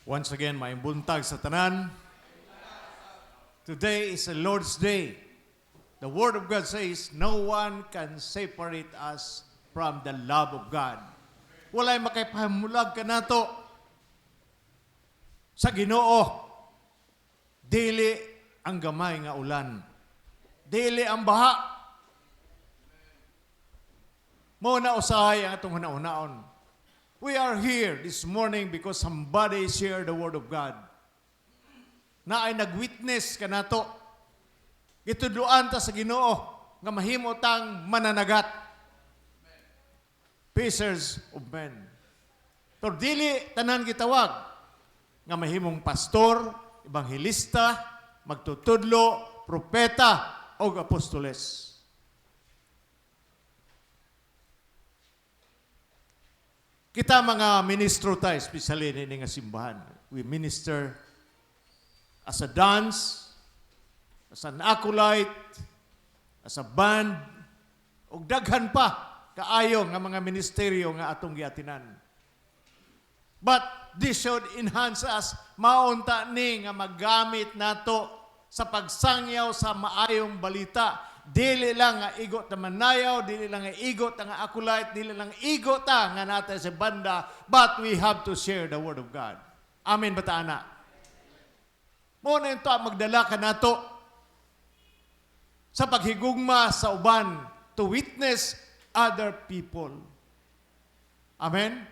Once again, maayong buntag sa tanan. Today is the Lord's Day. The Word of God says, "No one can separate us from the love of God." Walay makapahamulag kanato sa Ginoo. Dili ang gamay nga ulan. Dili ang baha. Mao na usahay ang atong hunahunaon. We are here this morning because somebody shared the Word of God. Naay nag-witness kanato. Gitudloan ta sa Ginoo nga mahimo tang mananagat. Fishers of men. Pero dili tanan gitawag nga mahimong pastor, ebanghelista, magtutudlo, propeta o apostoles. Kita mga ministro ta, especially ni nga simbahan. We minister as a dance, as an acolyte, as a band, ug daghan pa kaayo nga mga ministeryo nga atong giatinan. But this should enhance us, maunta ni nga magamit nato sa pagsangyaw sa maayong balita. Dili lang nga igo ta manayaw, dili lang nga igo ta nga acolyte, dili lang igo ta nga naa ta sa banda, but we have to share the Word of God. Amen ba ta ana? Mao na ito ang magdala kanato sa paghigugma sa uban, to witness other people. Amen?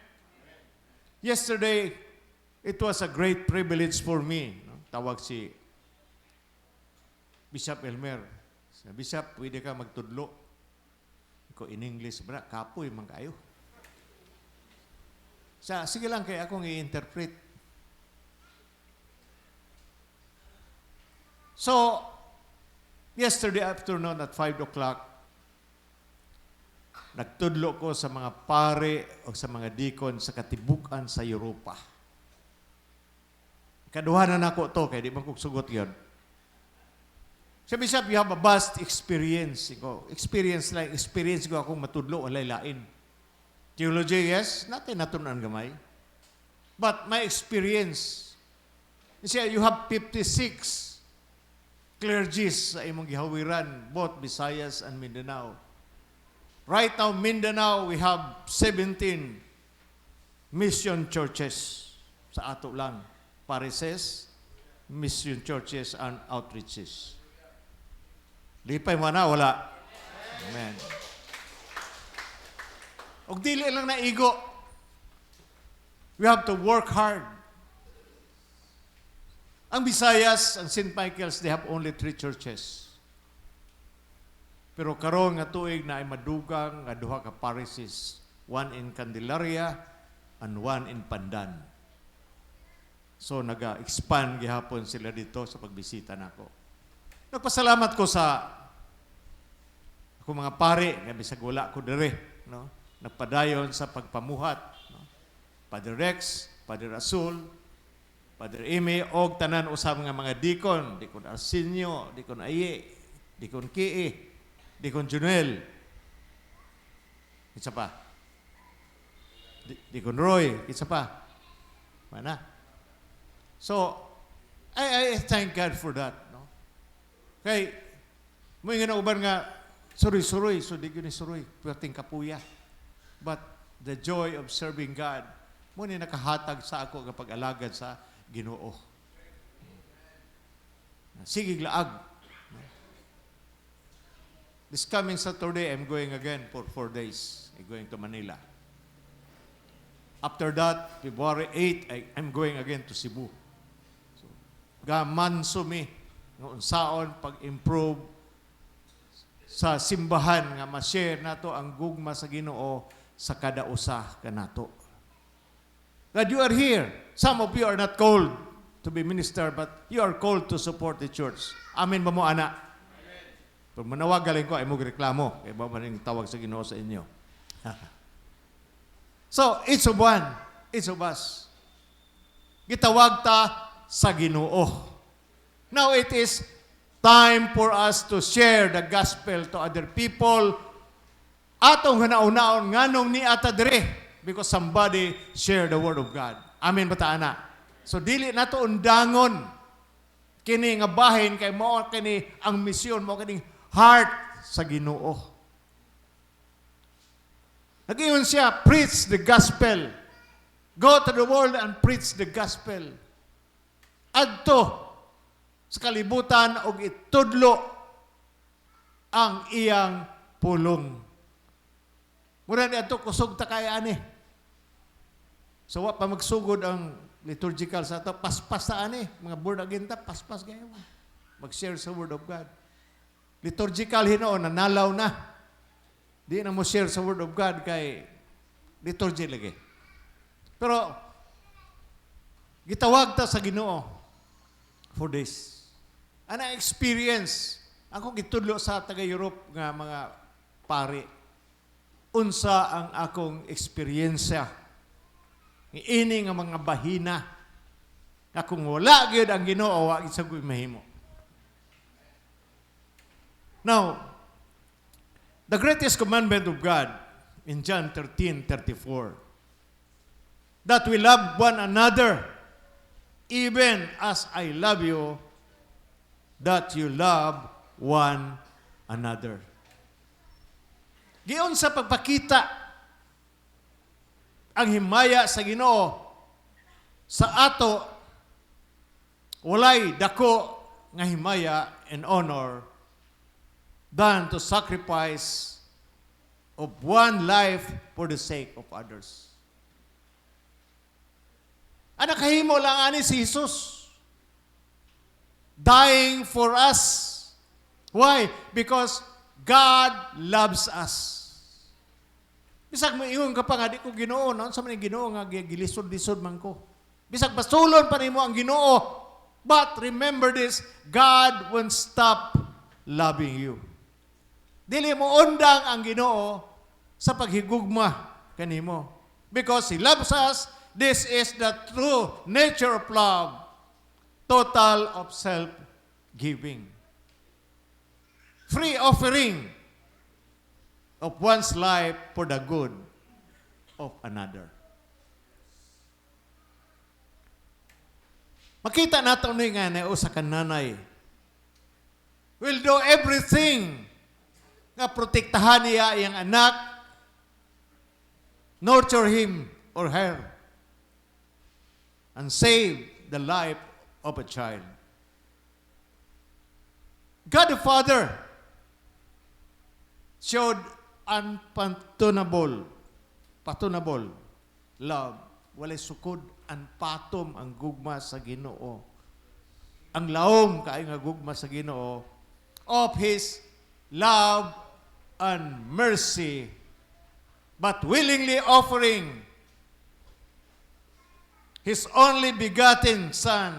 Yesterday, it was a great privilege for me. No? Tawag si Bishop Elmer. Sa Bishop, pwede ka magtudlo. Ko in English, bra, kapoy man kayo. Sa, sige lang kay akong i-interpret. So, yesterday afternoon at 5 o'clock, nagtudlo ko sa mga pare o sa mga deacon sa katibukan sa Europa. Kaduha na nako to, kay di man kog sugot yun. Sa Bishop, you have a vast experience. Ko, experience lang, experience ko akong matudlo, walay lain. Theology, yes, natin natunan gamay. But my experience, you see, you have 56 clergies sa imong gihawiran, both Visayas and Mindanao. Right now, Mindanao, we have 17 mission churches sa ato lang. Parishes, mission churches, and outreaches. Lipay mo na, wala. Amen. Og dili lang na igo. We have to work hard. Ang Visayas, ang St. Michael's, they have only three churches. Pero karon nga tuig na ay madugang nga duha ka parishes, one in Candelaria and one in Pandan. So naga-expand gihapon sila dito sa pagbisita nako. Nagpasalamat ko sa ako mga pare nga bisag wala ko dire, no? Nagpadayon sa pagpamuhat, no? Padre Rex, Padre Rasul, Padre Ime, og tanan usab nga mga deacon, Deacon Arsenio, Deacon Aye, Deacon Kie, Deacon Junel. Isa pa. Deacon Roy, isa pa. Mana. So, I thank God for that. No? Kay, mo nga uban nga, suroy-suroy, so di gyud ni suroy, perting kapuya. But the joy of serving God, mo ni nakahatag sa ako nga pag-alagad sa Ginoo. Sige laag. This coming Saturday, I'm going again for 4 days. I'm going to Manila. After that, February 8, I'm going again to Cebu. So, gamanso mi nga unsaon pag-improve sa simbahan nga ma-share nato ang gugma sa Ginoo sa kada usa kanato. God, you are here. Some of you are not called to be minister, but you are called to support the church. Amen ba mo, ana? Pag manawag galing ko, ay mo reklamo. Kaya ba man yung tawag sa Ginoo sa inyo? So, each of one, each of us, gitawag ta sa Ginoo. Now it is time for us to share the gospel to other people. Atong hanaonaon nganong naa ta dire because somebody share the Word of God. Amen ba ta ana? So dili nato undangon kini nga bahin kay mao kini ang misyon, mao kini heart sa Ginoo. Nag-ingon siya, "Preach the gospel. Go to the world and preach the gospel." Adto sa kalibutan og itudlo ang iyang pulong. Mura ni adto kusog ta kay ani. So wa pa magsugod ang liturgical sa ato, paspas ta ani, mga born again ta, paspas kayo. Mag-share sa Word of God. Liturgical hinuon, nanalaw na. Di na mo share sa Word of God kay liturgy lagi. Pero gitawag ta sa Ginoo for this. Ana experience ako gitudlo sa taga Europe nga mga pari. Unsa ang akong eksperyensya ini nga mga bahina nga kung wala gyud ang Ginoo, wa gyud sa mahimo. Now, the greatest commandment of God in John 13:34, that we love one another even as I love you, that you love one another. Giunsa pagpakita ang himaya sa Ginoo sa ato, walay dako nga himaya and honor than to sacrifice of one life for the sake of others. Ang nakahimo lang ani si Jesus. Dying for us. Why? Because God loves us. Bisag mo ingon ka pa nga di ko Ginoo, no? Sa man Ginoo nga gilisod-lisod man ko. Bisag basulon pa nimo ang Ginoo. But remember this, God won't stop loving you. Dili mo undang ang Ginoo sa paghigugma kanimo. Because He loves us, this is the true nature of love. Total of self-giving. Free offering of one's life for the good of another. Makita nato ni nga na usa ka nanay will do everything nga protektahan niya iyang anak, nurture him or her, and save the life of a child. God the Father showed unfathomable, fathomable love. Walay sukod, unfathom ang gugma sa Ginoo. Ang laom kaayo nga gugma sa Ginoo of His love and mercy, but willingly offering His only begotten Son,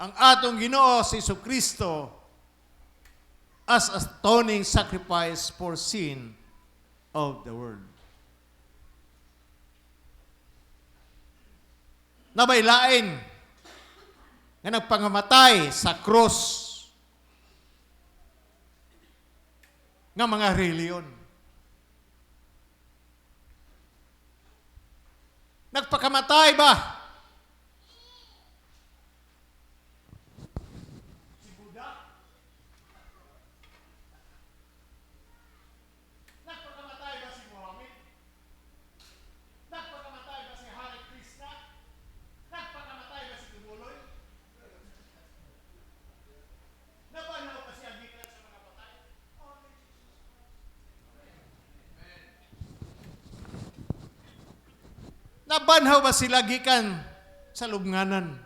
ang atong Ginoo si Kristo, as atoning sacrifice for sin of the world. Nabaylain nga nagpangamatay sa krus nga mga reliyon. Nagpakamatay ba si Buddha? Nagpakamatay ba si Muhammad? Nagpakamatay ba si Hare Krishna? Nagpakamatay ba si Quiboloy? Nabanhaw ba siya gikan sa mga patay? Only Jesus Christ. Nabanhaw ba sila gikan sa lubnganan?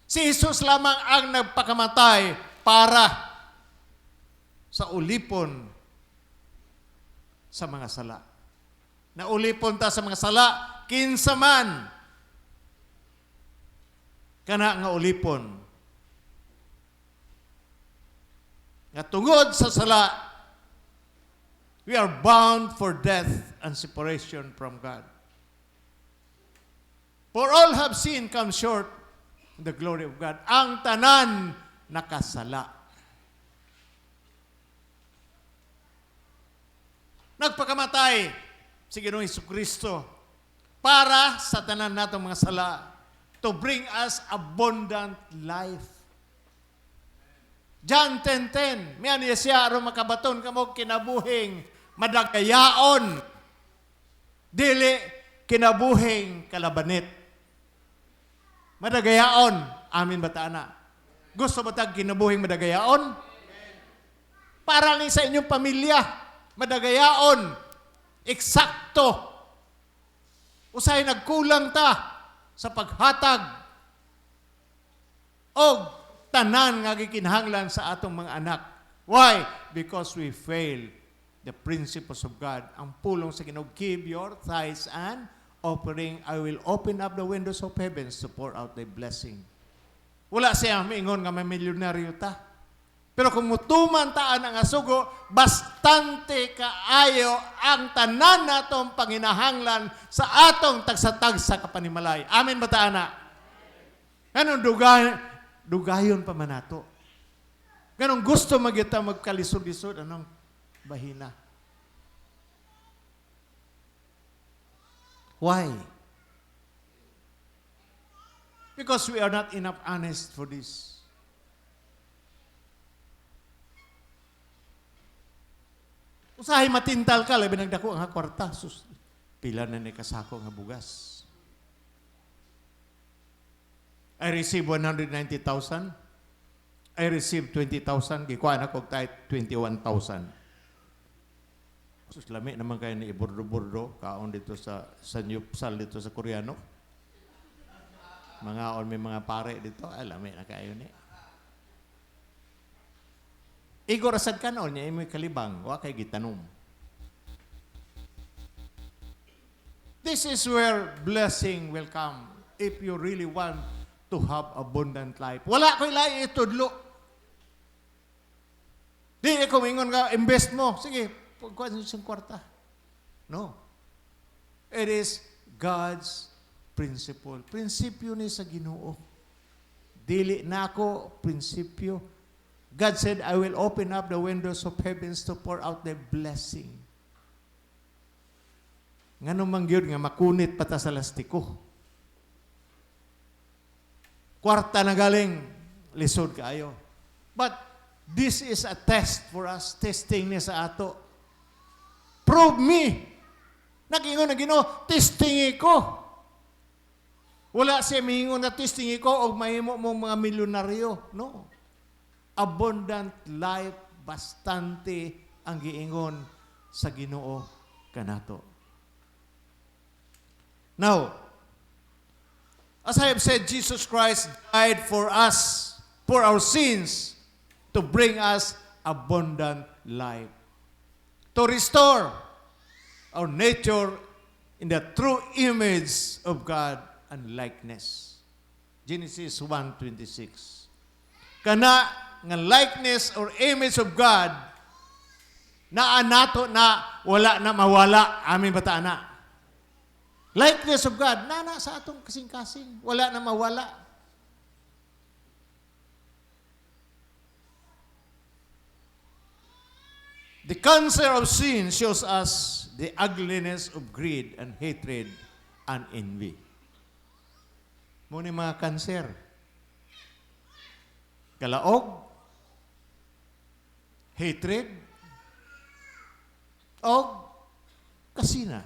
Si Jesus lamang ang nagpakamatay para sa ulipon sa mga sala. Naulipon ta sa mga sala, kinsa man kana nga ulipon. Nga tungod sa sala, we are bound for death and separation from God. For all have sinned, come short the glory of God. Ang tanan nakasala. Nagpakamatay si Ginoong Kristo Para sa tanan natong mga sala, to bring us abundant life. John 10:10, mianhi siya aron makabaton kamo kinabuhing madagayaon, dili kinabuhing kalabanit. Madagayaon, amin ba ta ana? Gusto ba tag kinabuhing madagayaon? Para ni sa inyong pamilya, madagayaon, eksakto. Usahay nagkulang ta sa paghatag og tanan nga gikinahanglan sa atong mga anak. Why? Because we fail the principles of God. Ang pulong sa Ginoo, "Give your tithes and offering, I will open up the windows of heavens to pour out the blessing." Wala siya miingon nga may milyonaryo ta. Pero kung mutuman ta ana nga sugo, bastante kaayo ang tanan natong panginahanglan sa atong tagsa-tagsa ka panimalay. Amen ba ta ana? Anong dugay, dugayon pa man nato? Ganong gusto magyata magkalisod-lisod, anong bahina? Why? Because we are not enough honest for this. Usahay matintal ka, labi nagdako ang kwarta. Sus, pila na ni kasako nga bugas. I receive 190,000. I receive 20,000. Gikuha na ko tithe 21,000. Sus, lami naman kayo ni iburdo-burdo. Kaon dito sa samgyupsal dito sa Koreano. Mga on may mga pare dito. Ay, lami na kayo ni. Igo rasad ka noon, niya imoy kalibang, wa kay gitanom. This is where blessing will come if you really want to have abundant life. Wala ko'y lain itudlo. Di ko mingon nga, invest mo. Sige, pagkuhan sa kwarta. No. It is God's principle. Prinsipyo ni sa Ginoo. Dili na ako prinsipyo. God said, "I will open up the windows of heavens to pour out the blessing." Ngano man gyud nga makunit pa ta sa lastiko? Kwarta na galing, lisod kaayo. But this is a test for us, testing ni sa ato. "Prove me." Nag-ingon na Ginoo, "Testing ko." Wala siya miingon na testing ko og mahimo mo mga milyonaryo. No. Abundant life bastante ang giingon sa Ginoo kanato. Now, as I have said, Jesus Christ died for us, for our sins, to bring us abundant life. To restore our nature in the true image of God and likeness. Genesis 1:26. Kana nga likeness or image of God naa nato na wala na mawala. Amin ba ta ana? Likeness of God, nana sa atong kasing-kasing. Wala na mawala. The cancer of sin shows us the ugliness of greed and hatred and envy. Mao ni mga cancer. Kalaog, hatred, og kasina.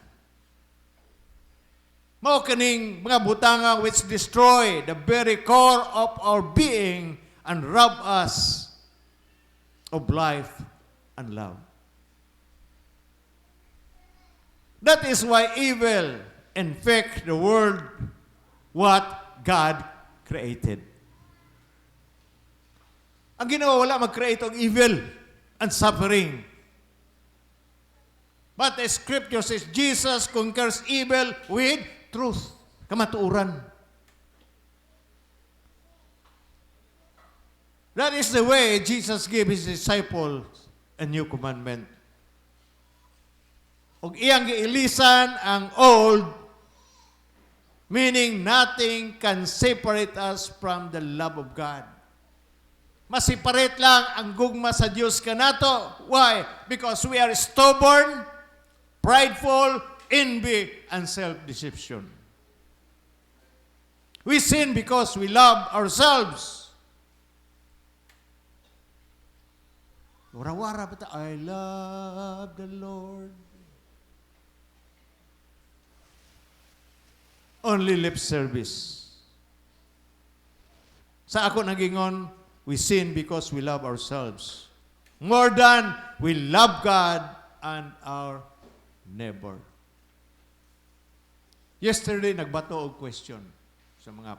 Mao kaning mga butanga which destroy the very core of our being and rob us of life and love. That is why evil infect the world, what God created. Ang Ginoo wala mag-create og evil and suffering. But the scripture says Jesus conquers evil with truth. Kamatuoran. That is the way Jesus gave his disciples a new commandment. Og iyang giilisan ang old, meaning nothing can separate us from the love of God. Maseparate lang ang gugma sa Dios kanato. Why? Because we are stubborn, prideful, envy, and self-deception. We sin because we love ourselves. Wara-wara ba ta? I love the Lord. Only lip service. Sa ako nagingon, we sin because we love ourselves more than we love God and our neighbor. Yesterday, nagbato og question sa mga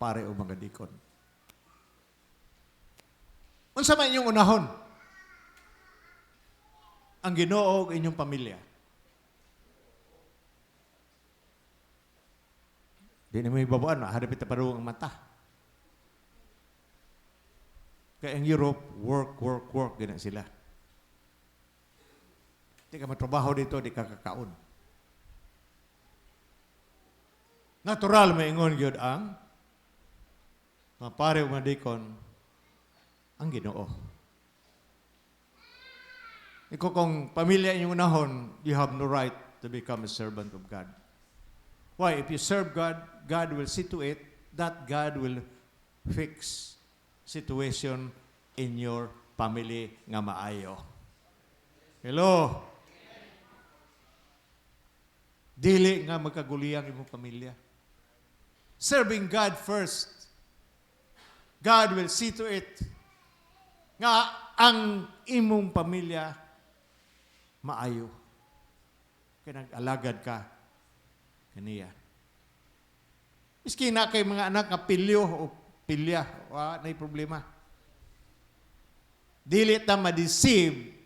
pare o mga dikon. Unsa man inyong unahon? Ang Ginoo og inyong pamilya? Di na mo ibabaan, harapit na paruwang ang mata. Kaya ang Europe, work, work, work, gina sila. Di ka matrabaho dito, di ka kakaon. Natural, maingon gyud ang mga pare o mga dikon, ang Ginoo. Ikaw kung pamilya inyong unahon, you have no right to become a servant of God. Why? If you serve God, God will see to it that God will fix situation in your family nga maayo. Hello? Dili nga magkaguliyang imong pamilya. Serving God first. God will see to it nga ang imong pamilya maayo. Kaya nag-alagad ka kaniya. Miski na kay mga anak nga pilyo o pilya, wa nay problema. Dili ta ma-deceive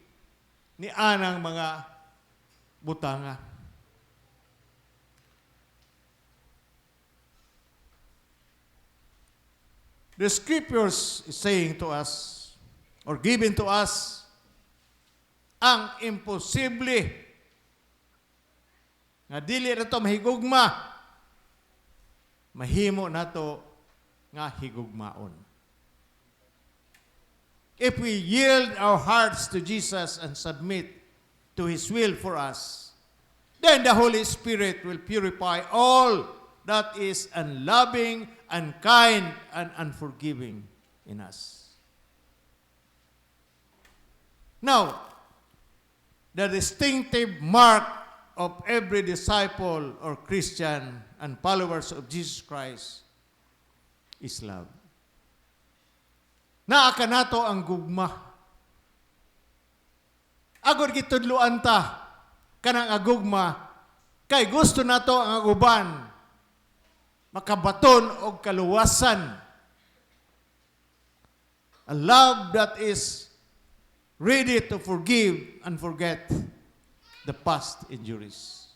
ni anang mga butanga. The scriptures is saying to us or giving to us ang imposible nga dili na to mahigugma, mahimo nato nga higugmaon. If we yield our hearts to Jesus and submit to His will for us, then the Holy Spirit will purify all that is unloving, unkind, and unforgiving in us. Now, the distinctive mark of every disciple or Christian and followers of Jesus Christ is love. Naa kanato ang gugma. Agod gitudloan ta kanang agugma kay gusto nato ang uban makabaton og kaluwasan. A love that is ready to forgive and forget the past injuries.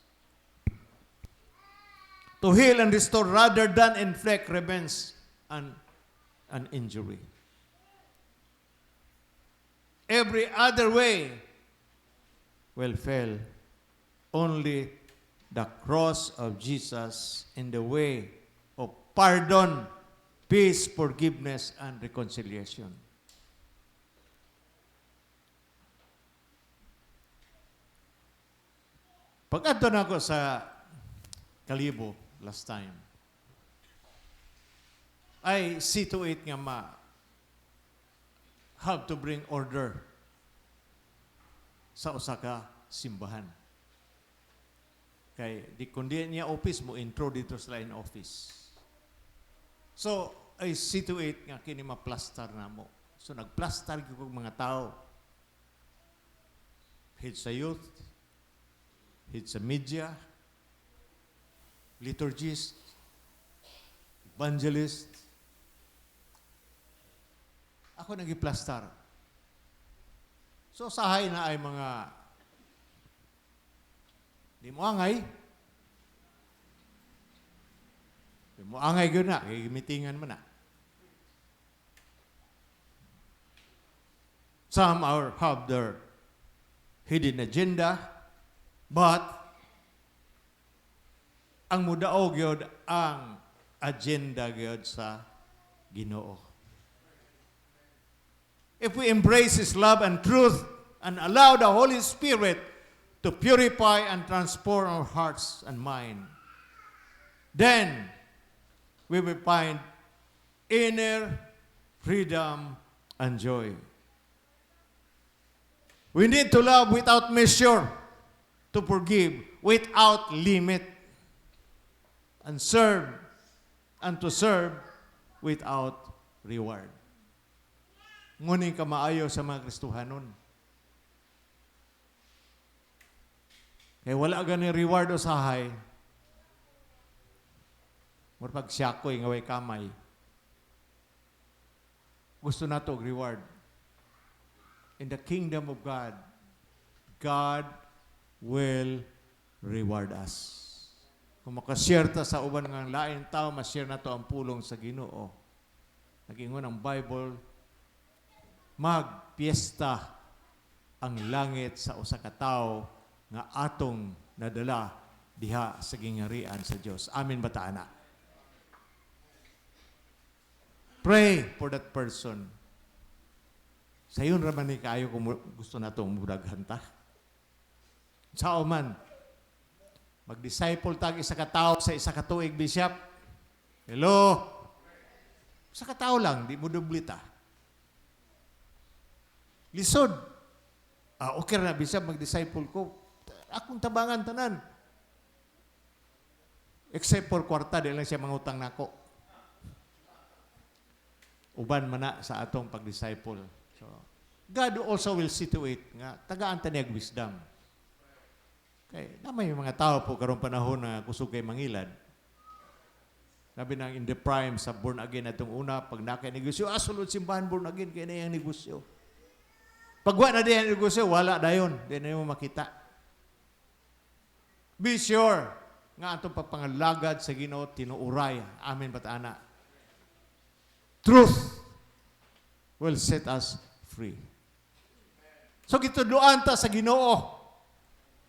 To heal and restore rather than inflict revenge and an injury. Every other way will fail. Only the cross of Jesus in the way of pardon, peace, forgiveness, and reconciliation. Pag-adto na ako sa Kalibo last time, I see to it nga ma have to bring order sa usa ka simbahan. Kay di kundi niya office mo intro dito sa line office. So I see to it nga kini ma-plaster namo. So nagplastar gyud kog mga tao. Head sa youth, head sa media, liturgist, evangelist. Ako nagiplastar. So sahay na ay mga di mo angay. Di mo angay gyud na, kay mitingan man na. Some are have their hidden agenda, but ang mudaog gyud ang agenda gyud sa Ginoo. If we embrace His love and truth and allow the Holy Spirit to purify and transform our hearts and mind. Then, we will find inner freedom and joy. We need to love without measure, to forgive without limit, and serve and to serve without reward. Nguning kamaayo sa mga Kristohanon. Kay wala gani reward usahay. Mura pag siyakoy nga way kamay. Gusto nato og reward. In the kingdom of God, God will reward us. Kung makashare ta sa uban nga lain tao, ma-share nato ang pulong sa Ginoo. Nag-ingon ang Bible, magpiesta ang langit sa usa ka tawo nga atong nadala diha sa gingarian sa Dios. Amen ba ta ana? Pray for that person. Sayon ra man ni kaayo kung gusto nato mudaghan ta. Sao man, mag-disciple tag isa ka tawo sa isa ka tuig, Bishop. Hello? Isa ka tawo lang, di mo dubli ta. Lisod. Ah, okay na, Bishop, mag-disciple ko. Akong tabangan tanan. Except for kwarta, di lang siya mangutang nako. Uban man na sa atong pag-disciple. So, God also will see to it nga tagaan ta niya og wisdom. Kay na may mga tao po karong panahon na kusog kay mangilad. Labi nang in the prime sa born again atong una, pag nakay negosyo, ah, sulod simbahan, born again kay na iyang negosyo. Pag wa na diyan negosyo, wala dayon, di na mo makita. Be sure nga atong pagpangalagad sa Ginoo tinuuray. Amen ba ta ana? Truth will set us free. So gitudloan ta sa Ginoo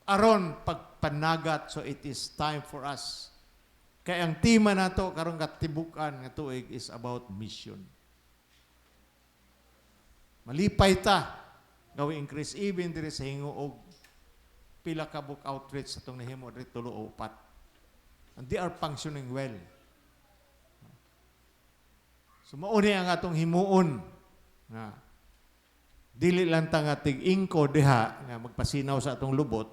aron pagpanagat, so it is time for us. Kay ang tema nato karong katibukan nga tuig is about mission. Malipay ta nga we increase even diri sa Gingoog, pila ka book outreach sa atong nahimo diri, tulo o upat. And they are functioning well. So mao ni ang atong himuon nga dili lang ta nga tig-ingko diha nga magpasinaw sa atong lubot,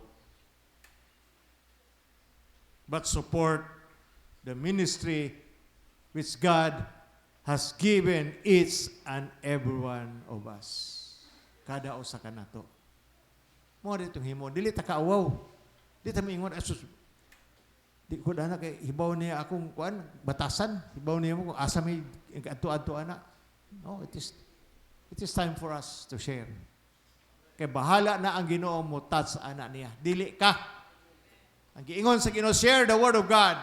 but support the ministry which God has given each and every one of us. Kada usa ka nato. Mao ditong himo, dili ta kaawaw. Di ta moingon, "Asus, di ko dana kay hibaw niya akong kuan batasan, hibaw niya mo kung asa may adto-adto ana." No, it is time for us to share. Kay bahala na ang Ginoo mo touch ana niya. Dili ka. Ang giingon sa Ginoo, share the word of God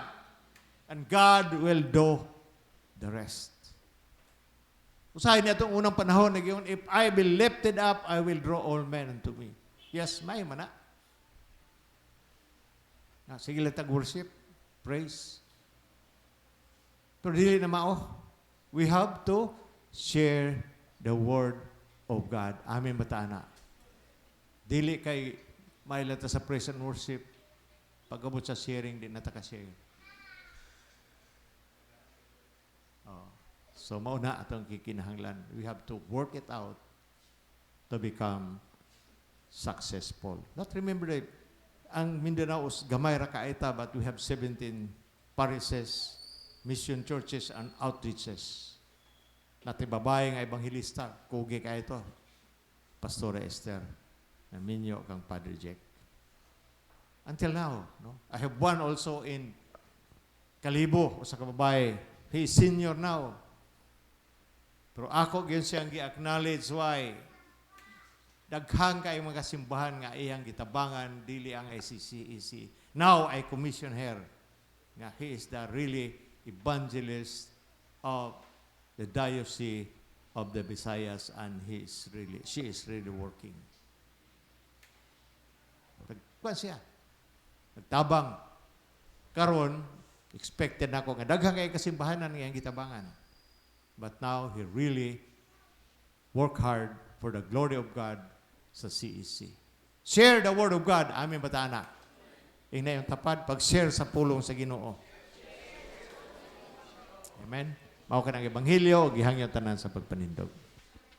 and God will do the rest. Usahay niya itong unang panahon, nag-ingon, "If I be lifted up, I will draw all men unto me." Yes, may mana. Na, sige lang tag worship, praise. Pero dili na mao. We have to share the word of God. Amen ba ta ana? Dili kay maila ta sa praise and worship, pag-abot sa sharing, di na ta ka-share. Oh. So mao na atong kikinahanglan. We have to work it out to become successful. Not remember that ang Mindanao is gamay ra kaita, but we have 17 parishes, mission churches and outreaches. Nati babae nga ebanghelista, kugi kaayo to. Pastora Esther, na minyo kang Padre Jack. Until now, no? I have one also in Kalibo, usa ka babae. He is senior now. Pero ako gyud siyang gi-acknowledge. Why? Daghang kay mga simbahan nga iyang gitabangan, dili ang ICCEC. Now I commission her nga he is the really evangelist of the Diocese of the Visayas and he is really she is really working. Nagkuan siya. Nagtabang. Karon expected nako nga daghang kay kasimbahanan nga iyang gitabangan. But now he really work hard for the glory of God sa CEC. Share the word of God. Amen ba ta ana? Ingna imong tapad, pag-share sa pulong sa Ginoo. Amen. Mao kanang ebanghelyo, gihangyo tanan sa pagpanindog.